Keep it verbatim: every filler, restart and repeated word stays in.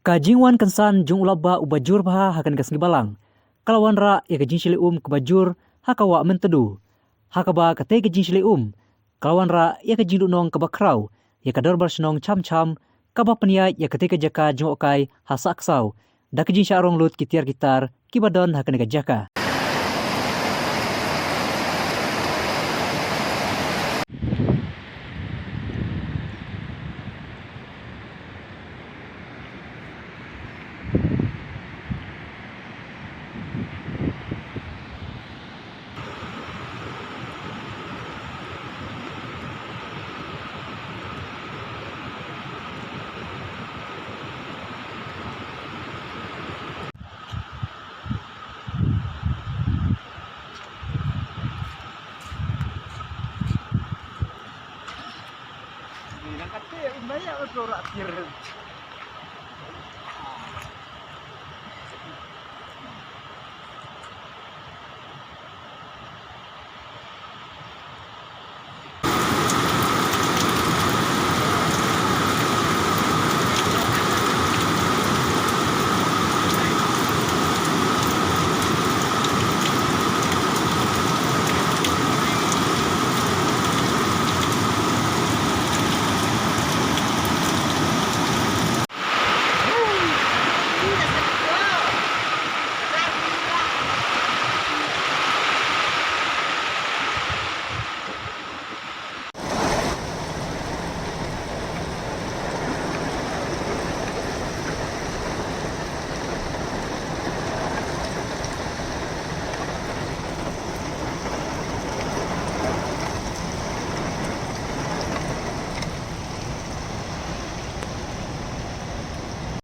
Ka jingwan kynsan jong u lapbah uba jur bha ha kane ka sngi Balang ka la wanrah ïa ka jingshlei um kaba jur ha ka wah Myntdu, ha kaba katei ka jingshlei um ka la wanrah ïa ka jingduhnong kaba khraw ïa ka Dorbar Shnong Chamcham, kaba pynïaid ïa katei ka jaka jngohkai ha Sahksaw da ka jingshah rong lut ki tiar ki tar kiba don ha kane ka jaka. Ni nang kate, umaya ko rak kir.